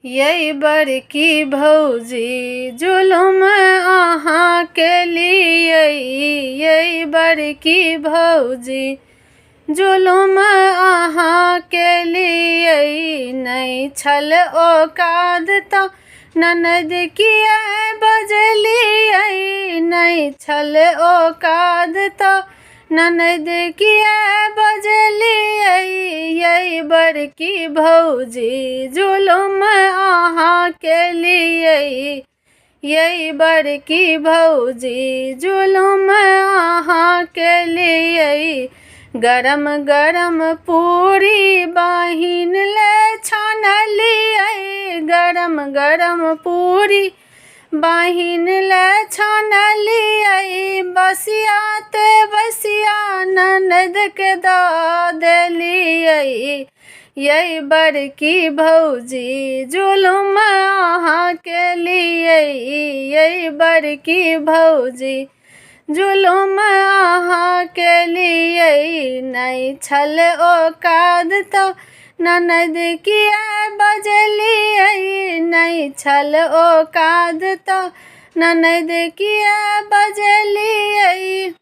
यै बड़की भौजी जुलुम अहाँ केलियै, यै बड़की भौजी जुलुम अहाँ केलियै। नहि छल औकात तऽ ननद किया बजलियै, नहि छल औकात तऽ ननद किया बजलियै। यै बड़की भौजी जुलुम अहाँ केलियै, यै बड़की भौजी जुलुम अहाँ केलियै। गरम गरम पूरी बहिन ले छानलियै, गरम गरम पूरी बहिन ले छानलियै। बसिया ते बसिया ननदके दऽ देलियै, यै बड़की भौजी जुलुम अहाँ केलियै, यै बड़की भौजी जुलुम अहाँ केलियै। नहि छल औकात तऽ ननद किया बजलियै, नहि छल औकात तऽ ननद किया बजलियै।